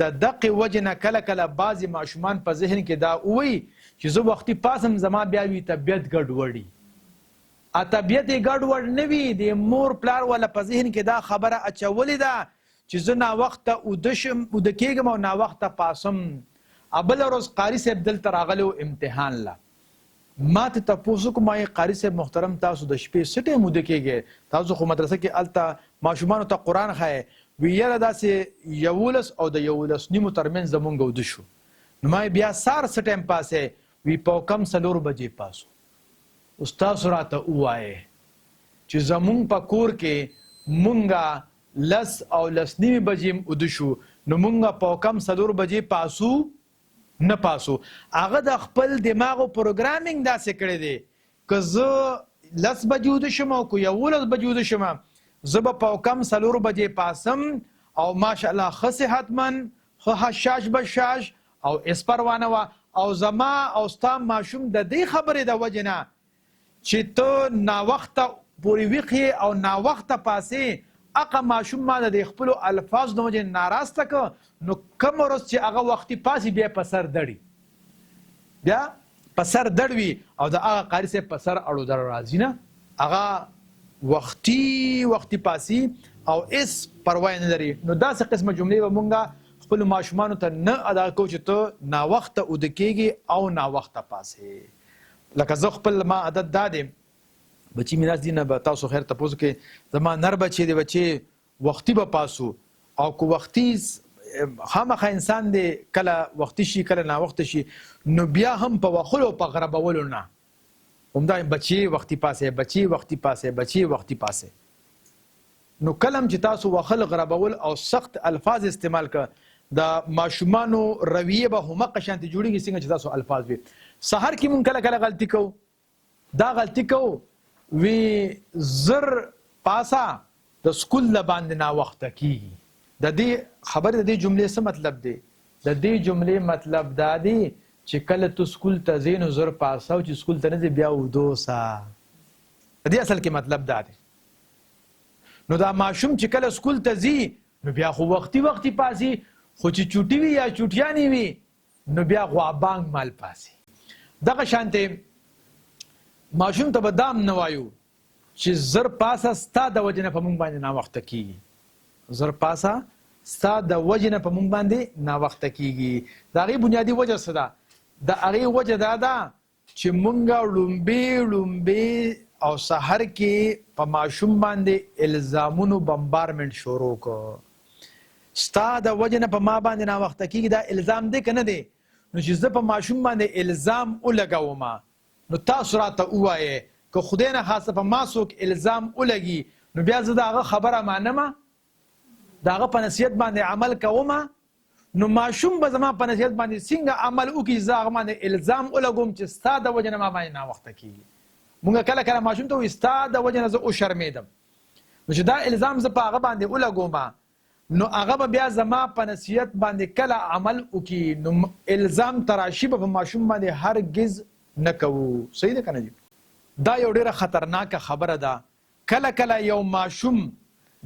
د دقې وجې نه کله کله بعضې ماشومان په ذهن کې دا ووایي چې زه وختي پاسم زما بیا وي طبیعت ګډوډي. طبیعت یې ګډوډ نه وي، د مور پلار وله په ذهن کې دا خبره اچولې ده چې زه ناوخته اوده شم، اوده کېږم او ناوخته پاسم. بله ورځ قاري صاحب دلته راغلی و امتحان له، ما ته تپوس وکړو، ما یې قاري صاحب محترم تاسو د شپې څه ټایم اوده کېږئ، تاسو خو مدرسه کې هلته ماشومانو ته قرآن ښایئ. وی یاره داسې 11 او د 11 نیمو ترمنځ زمونږ اوده شو. نو ما یې بیا سهار څه ټایم پاسئ؟ وی په کم 4 بجې پاسو. اوس تاسو راته ووایئ چې زمونږ په کور کې مونږ 10 او 10 نیمې بجې هم اوده شو، نو مونږ په کم 4 بجې پاسو نه پاسو؟ هغه د خپل دماغو پروګرامینګ داسې کړی دی، که زه 10 بجې اوده شم او که 11 بجې اوده شم، زه به په کم 4 بجې پاسم او ماشاءالله ښه صحتمند، ښه حشاش بشاش او هېڅ پروا نه وه. او زما او ستا ماشوم د دې خبرې د وجې نه چې ته ناوخته پورې ویښ یې او ناوخته پاڅې، هغه ماشوم ما د دې خپلو الفاظو د وجې نه ناراسته کړ، نو کومه ورځ چې هغه وختي پاڅي بیا په سر دړي، بیا په سر دړ وي او د هغه قاري صاحب په سر اړو دړ راځي نه، هغه وختي وختي پاڅي او هېڅ پروا یې نه لري. نو داسې قسمه جملې به مونږ خپلو ماشومانو ته نه ادا کوو چې ته ناوخته اوده کېږې او ناوخته پاڅې. لکه زه خپل ما عادت دا دی، بچی می ناست دي نه به تاسو خیر تپوس وکړئ، زما نر بچی دی، بچی وختي به پاسو او که وختي خامخا انسان دی کله وختي شي کله ناوخته شي، نو بیا هم په وخلو او په غربولو نه، همدا بچی وختي پاسه، بچی وختي پاسه، بچی وختي پاسه. نو کله هم چې تاسو وخل، غربول او سخت الفاظ استعمال کړه، د ماشومانو رویه به همقه شانتې جوړیږي څنګه چې تاسو الفاظ وي. سحر کې مونږ کله کله غلطي کوو، دا غلطي کوو وی زر پاسه د سکول د باندې ناوخته کیږي. د دې خبرې د دې جملې څه مطلب دی؟ د دې جملې مطلب دا دی چې کله ته سکول ته ځې نو زر پاسه او چې سکول ته نه ځې بیا اوده اوسه. د دې اصل کې مطلب دا دی. نو دا ماشوم چې کله سکول ته ځي نو بیا خو وختي وختي پاسي، خو چې چوټي وي یا چوټیانې وي نو بیا غوابانګ مال پاسي. دغه شانته ماشوم ته به دام نه وایو چې زر پاسه ستا د وجې نه په مونږ باندې ناوخته کیږي، زر پاسه ستا د وجې نه په مونږ باندې ناوخته کیږي. د هغې بنیادي وجه څه ده؟ د هغې وجه دا ده چې مونږ ړومبی ړومبی او سحر کې په ماشوم باندې الزامونو بمبارمنټ شروع کړ، ستا د وجې نه په ما باندې ناوخته کیږي، دا الزام دی که نه دی؟ نو چې زه په ماشوم باندې الزام ولګوم نو تاسو راته ووایئ که خدای نه خاصه په ما څوک الزام ولګي نو بیا زه د هغه خبره منم، د هغه په نصیحت باندې عمل کوم؟ نو ماشوم به زما په نصیحت باندې څنګه عمل وکړي چې زه هغه باندې الزام ولګوم چې ستا د وجې نه ما باندې ناوخته کیږي؟ مونږ کله کله ماشوم ته وایو ستا د وجې نه زه وشرمېدم، نو چې دا الزام زه په هغه باندې ولګوم نو هغه به بیا زما په نصیحت باندې کله عمل وکړي؟ نو الزام تراشي به په ماشوم باندې هرګز نه کوو. صحیح ده که نه جي؟ دا یو ډېره خطرناکه خبره ده. کله کله یو ماشوم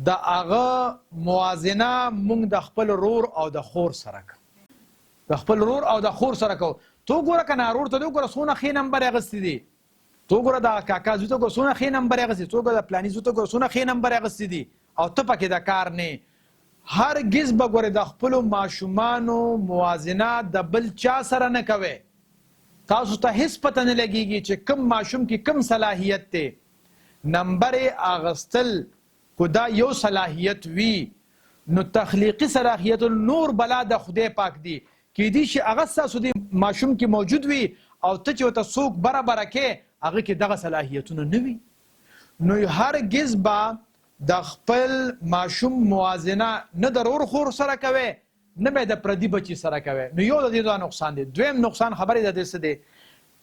د هغه موازنه مونږ د خپل رور او د خور سره کوو، د خپل رور او د خور سره کوو. ته وګوره که نه رور ته دې وګوره څونه ښې نمبر یې اخیستي دي، ته وګوره د کاکا زوی ته وګوره څونه ښې نمبر یې اخیستي، ته وګوره د پلاني زوی ته وګوره څونه ښې نمبر یې اخیستي دي، او ته پکې د کار نه. هرګز به ګورې د خپلو ماشومانو موازنه د بل چا سره نه کوې. تاسو ته هیڅ پته نه لګیږي چې کوم ماشوم کې کوم صلاحیت دی. نمبر یې اغستل کو دا یو صلاحیت وي نو تخلیقي صلاحیت نور بلا د خدای پاک دي، کیدی شي هغه ستاسو دې ماشوم کې موجود وي او ته چې ورته څوک بره بره کې هغه کې دغه صلاحیتونه نه وي. نو هرګز به د خپل ماشوم موازنه نه د رور خور سره کوې نه به د پردي بچي سره کوې. نو یو د دې دا نقصان دی. دویم نقصان خبرې د دې څه دی؟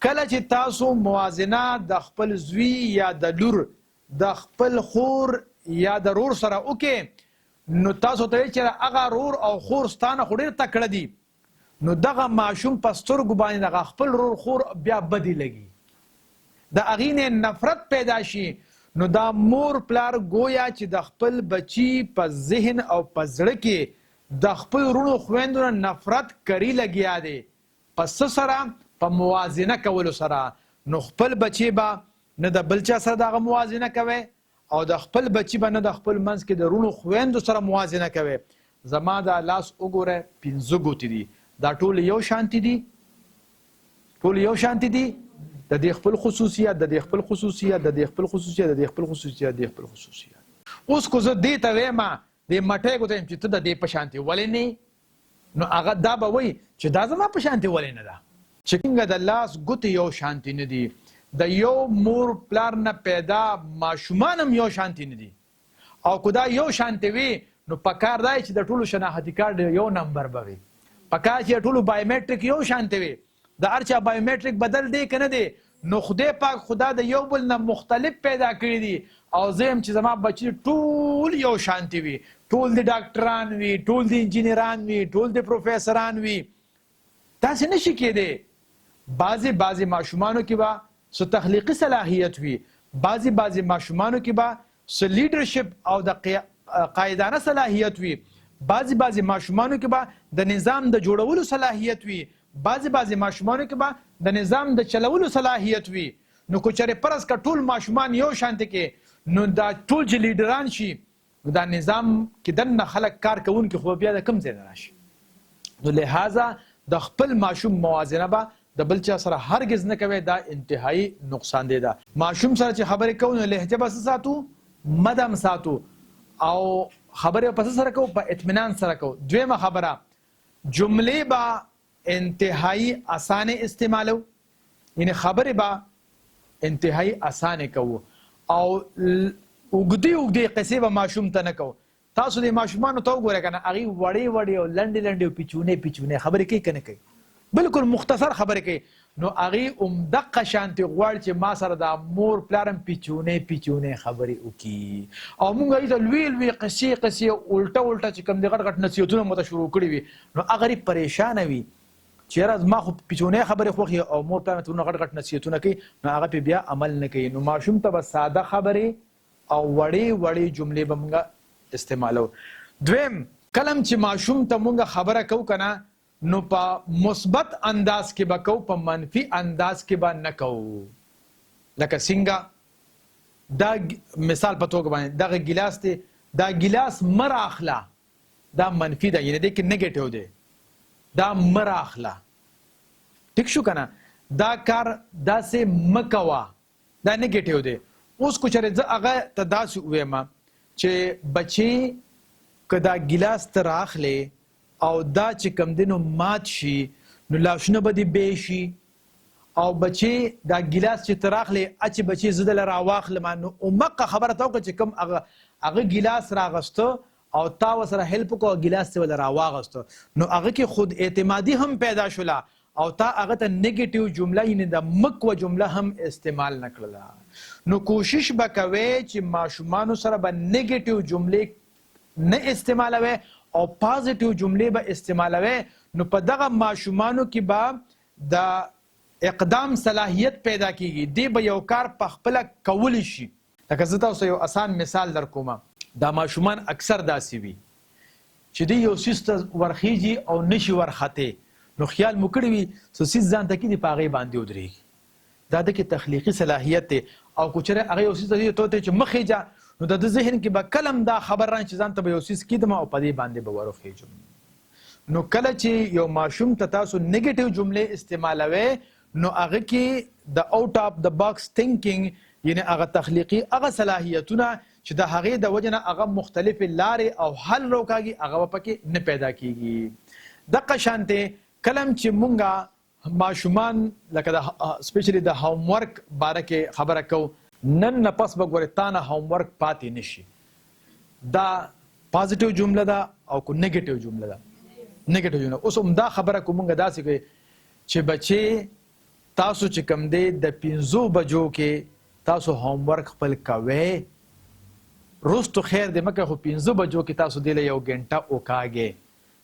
کله چې تاسو موازنه د خپل زوی یا د لور د خپل خور یا د رور سره وکړئ نو تاسو ته چې هغه رور او خور ستانه خو ډېر تکړه دي، نو دغه ماشوم په سترګو باندې دغه خپل رور خور بیا بدې لګي، د هغې نه نفرت پیدا شي. نو دا مور پلار ګویا چې د خپل بچي په ذهن او په زړه کې د خپل وروڼو خویندو نه نفرت کري لګیا دی. په څه سره؟ په موازنه کولو سره. نو خپل بچی به نه د بل چا سره د هغه موازنه کوي او د خپل بچی به نه د خپل منځ کې د وروڼو خویندو سره موازنه کوي. زما دا لاس وګوره، 5 ګوتې دي، دا ټول یو شانتي دي، ټول یو شانتي دي. د دې خپل خصوصیات، د دې خپل خصوصیات، د دې خپل خصوصیات، د دې خپل خصوصیات، د دې خپل خصوصیات. اوس کو زه دې ته وایم، دې مټۍ ګوته یم چې ته د دې په شانتي ولې نه، نو هغه دا به وایي چې دا زما په شانتي ولې نه ده. چې څنګه د لاس ګوتې یو شانتي نه دي، د یو مور پلار نه پیدا ماشومان هم یو شانتي نه دي. او که دا یو شانتي وي نو پکار دا چې د ټولو شناختي کارت یو نمبر به وي، پکار چې د ټولو بایومټریک یو شانتي وي، د هر چا بایومټریک بدل دی که نه دی. نو خدای پاک خدا د یو بل نه مختلف پیدا کړي دي. او زه یم چې زما بچي ټول یو شانتي وي، ټول دې ډاکټران وي، ټول دې انجینران وي، ټول دې پروفیسران وي. داسې نشي کېدی. بعضې بعضې ماشومانو کې به څه تخلیقي صلاحیت وي، بعضې بعضې ماشومانو کې به څه لیډرشپ او د قائدانه صلاحیت وي، بعضې بعضې ماشومانو کې به د نظام د جوړولو صلاحیت وي، بعضې بعضې ماشومانو کې به د نظام د چلولو صلاحیت وي. نو که چېرې فرض که ټول ماشومان یو شانتې کې، نو دا ټول چې لیډران شي، نو دا نظام کې دننه خلک کار کوونکي خو به بیا د کوم ځای نه راشي؟ نو لهذا د خپل ماشوم موازنه به د بل چا سره هرګز نه کوي، دا انتهایی نقصان ده. ده ماشوم سره چې خبرې کوو نو لهجه به څه ساتو؟ مدم ساتو، او خبرې به په څه سره کوو؟ په اطمینان سره کوو. دویمه خبره، جملې به انتهایی اسانې استعمالو، یعنی خبرې به انتهایی اسانې کوو او اوږدې اوږدې قصې به ماشوم ته نه کوو. تاسو دې ماشومانو ته وګورئ که نه، هغوی وړې وړې او لنډې لنډې او پیچونې پیچونې خبرې کوي که نه کوي؟ بالکل مختصر خبرې کوي. نو هغوی همدقه شانتې غواړي چې ما سره دا مور پلار هم پیچونې پیچونې خبرې وکړي، او موږ هغوی ته لوی لوی قصې قصې الټه الټه چې کوم دي غټ غټ نصیحتونه مو ته شروع کړي وي، نو هغه ری پریشانه وي چې یاره زما خو پیچونې خبرې خوښي او مور پلار مې ته غټ غټ نصیحتونه کوي، نو هغه پې بیا عمل نه کوي. نو ماشوم ته به ساده خبرې او وړې وړې جملې به مونږ استعمالو. دویم، کله هم چې ماشوم ته مونږ خبره کوو که نه، نو په مثبت انداز کې به کوو، په منفي انداز کې به نه کوو. لکه څنګه دا مثال په توګه باندې دغه ګیلاس دی، دا ګیلاس مه راخله، دا منفي ده، یعنې دې کې نګیټیو دی، دا مه راخله، ټیک شو که نه؟ دا کار داسې مه کوه، دا نګیټیو دی. اوس که چېرې زه هغه ته داسې ووایم چې بچې که دا ګیلاس ته راخلې او دا چې کوم دی نو مات شي، نو لاسونه به دې بې شي، او بچې دا ګیلاس چې ته راخلې اچې بچې زه دله راواخلم، نو همقه خبره ته وکړه چې کوم هغه ګیلاس راغسته او تا ورسره هیلپ وکړو او ګیلاس ته ول راواغسته، نو هغه کې خود اعتمادي هم پیدا شوله او تا هغه ته نګیټیو جمله یعنی د مکوه جمله هم استعمال نه کړله. نو کوشش به کوي چې ماشومانو سره به نګیټیو جملې نه استعمالوي او پازیټیو جملې به استعمالوي، نو په دغه ماشومانو کې به د اقدام صلاحیت پیدا کیږي، دی به یو کار په خپله کولی شي. لکه زه تاسو ته یو اسان مثال در کوم، دا ماشومان اکثر داسې وي چې دی یو څیز ته ورخیږي او نشي ورختې، نو خیال مو کړی وي څه څیز ځان ته کیدي په هغې باندې ودرېږي، دا ده کې تخلیقي صلاحیت دی. او که چېرې هغه یو څیز ته ته ورته چې مه خېژه، نو د ده ذهن کې به کله هم دا خبر رانه چې ځان ته به یو څیز کیدم او په دې باندې به وروخېژم. نو کله چې یو ماشوم ته تاسو نګیټیو جملې استعمالوئ، نو هغه کې د اوټ اف د باکس تینکینګ یعنی هغه تخلیقي هغه صلاحیتونه چې د هغې د وجې نه هغه مختلفې لارې او حل روکاږي، هغه به پکې نه پیدا کیږي. دقه شانتې کله هم چې مونږ ماشومان لکه د سپیشلی د هوم ورک باره کې خبره کوو، نن نه پس به ګورې تا نه هوم ورک پاتې نشي، دا پازیټیو جمله ده او کو نګیټیو جمله ده؟ نګیټیو جمله. اوس هم دا خبره کو مونږ داسې کوي چې بچې تاسو چې کوم دی د 5 بجو کې تاسو هوم ورک خپل کوئ، وروستو خیر دی مکه، خو 5 بجو کې تاسو دې له یو ګنټه وکاږئ.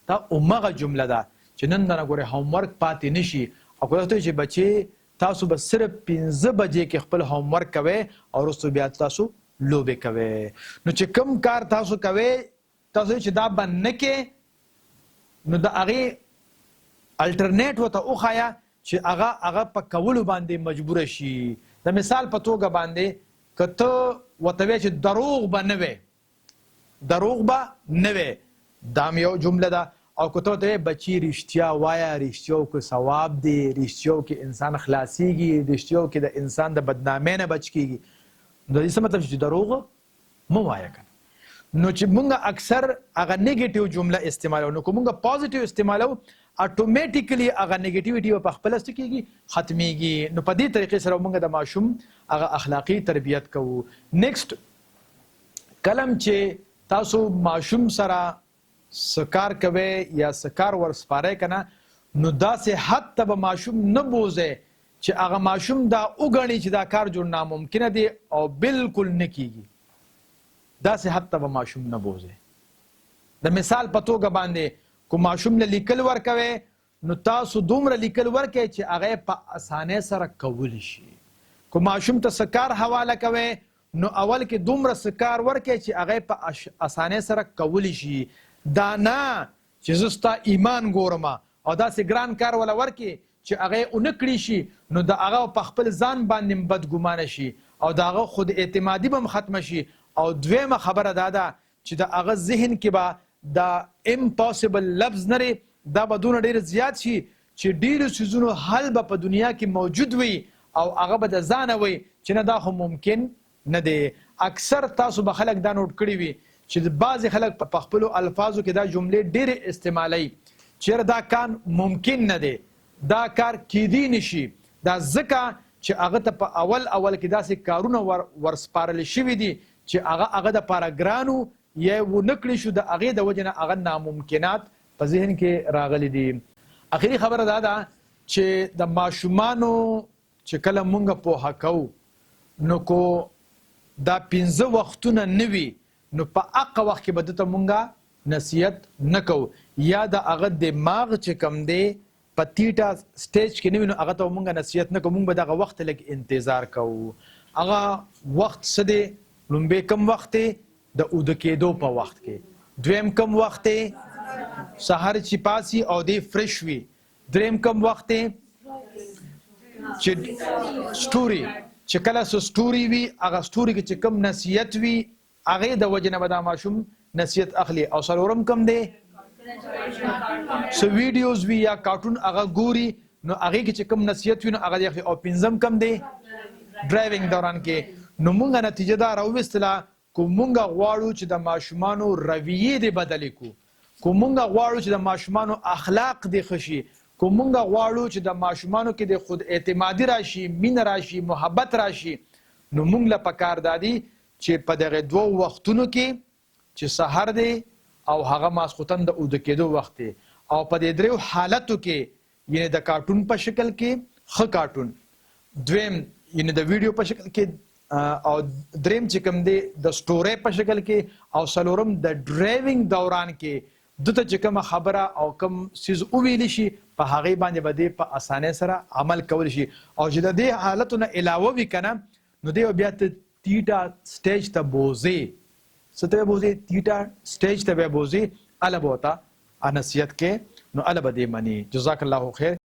دا همغه جمله ده چې نن درنه ګورې هوم ورک پاتې نشي. او که تاسو چې بچې تاسو به صرف 5 بجې کې خپل هوم ورک کوئ او وروستو بیا تاسو لوبې کوئ، نو چې کوم کار تاسو کوئ تاسو چې دا به نه کې، نو د هغې الټرنیټ ورته وښایه چې هغه په کولو باندې مجبور شي. د مثال په توګه باندې که ته ورته وایې چې دروغ به نه وې، دروغ به نه وې، دا هم یو جمله ده. او که ته ورته وایې بچي رښتیا وایه، رښتیاو کې ثواب دی، رښتیاو کې انسان خلاصیږي، رښتیاو کې د انسان د بدنامۍ نه بچ کیږي، نو د دې څه مطلب چې دروغ مه وایه که نه. نو چې مونږ اکثر هغه نګیټیو جمله استعمالو، نو که مونږ پازیټیو استعمالو اتوماتیکلی هغه نګیټیویټي به په خپله څه کیږي؟ ختمیږي. نو په دې طریقې سره مونږ د ماشوم هغه اخلاقي تربیت کوو. نیکسټ، کله هم چې تاسو ماشوم سره څه کار کوئ یا څه کار ورسپارئ که نه، نو داسې حد ته به ماشوم نه بوځئ چې هغه ماشوم دا وګڼي چې دا کار جوړ ناممکنه دی او بالکل نه کیږي. داسې حد ته به ماشوم نه بوځئ. د مثال په توګه باندې که ماشوم له لیکل ورکوي نو تاسو دومره لیکل ورکړئ چې هغه په اسانۍ سره کولی شي. که ماشوم ته څه کار حواله کوئ نو اول کې دومره څه کار ورکړئ چې هغه په اسانۍ سره کولی شي. دا نه چې زه ستا ایمان ګورم او داسې ګران کار وله ورکړې چې هغه یې ونه کړی شي، نو د هغه په خپل ځان باندې هم بدګمانه شي او د هغه خود اعتمادي به هم ختمه شي. او دویمه خبره دا ده چې د هغه ذهن کې به دا امپاسبل لفظ نه دی، دا به دونه ډېر زیات شي چې ډېرو څیزونو حل به په دنیا کې موجود وي او هغه به د ځانه وایي چې نه دا خو ممکن نه دی. اکثر تاسو به خلک دا نوټ کړي وي چې بعضې خلک په خپلو الفاظو کې دا جملې ډېرې استعمالوي چې یاره دا کار ممکن نه دی، دا کار کېدی نه شي. دا ځکه چې هغه ته په اول اول کې داسې کارونه ورسپارل شوي دي چې هغه هغه دپاره ګران وو یا یې ونه کړی شو، د هغې د وجې نه هغه ناممکنات په ذهن کې راغلي دي. اخري خبره دا ده چې د ماشومانو چې کله مونږ پوهه کوو نو کو دا پنځه وختونه نه وي نو په هغه وخت کې به ده ته مونږ نصیحت نه کوو، یا د هغه دماغ چې کوم دی په تیټه سټیج کې نه وي نو هغه ته به مونږ نصیحت نه کوو، مونږ به دغه وخت ته لږ انتظار کوو. هغه وخت څه دی؟ لومبی کوم وخت دی؟ د اوده کېدو په وخت کې. دویم کوم وخت دی؟ سهار چې پاڅي او دی فرش وي. دریم کوم وخت دی؟ چې سټوري، چې کله څه سټوري وي هغه سټوري کې چې کوم نصیحت وي هغې د وجې نه به دا ماشوم نصیحت اخلي. او څلورم کوم دی؟ څه ویډیوز وي یا کارټون هغه ګوري نو هغې کې چې کوم نصیحت وي نو هغه دی اخلي. او پنځم کوم دی؟ ډرایوینګ دوران کې. نو مونږ نتیجه دا راوویستله که مونږ غواړو چې د ماشومانو رویې دې بدلې کړو، که مونږ غواړو چې د ماشومانو اخلاق دې ښه شي، که مونږ غواړو چې د ماشومانو کې د خود اعتمادي راشي، مینه راشي، محبت راشي، نو مونږ له پکار دا دي چې په دغه دوو وختونو کې چې سحر دی او هغه ماسخوتن د اوده کېدو وخت دی، او په دې دریو حالتو کې یعنې د کارټون په شکل کې ښه کارټون، دویم یعنې د ویډیو په شکل کې، او دریم چې کوم دی د سټوري په شکل کې، او څلورم د ډرایوینګ دوران کې دته چې کومه خبره او کوم څیز وویل شي په هغې باندې به دی په اسانۍ سره عمل کولی شي. او چې د دې حالتو نه علاوه وي که نه نو دی بیا ته تیټا سټیج ته بوځې. څه ته به بوځې؟ تیټا سټیج ته به بوځې، هله به ورته نصیحت کې، نو هله به دې مني. جزاک الله خیر.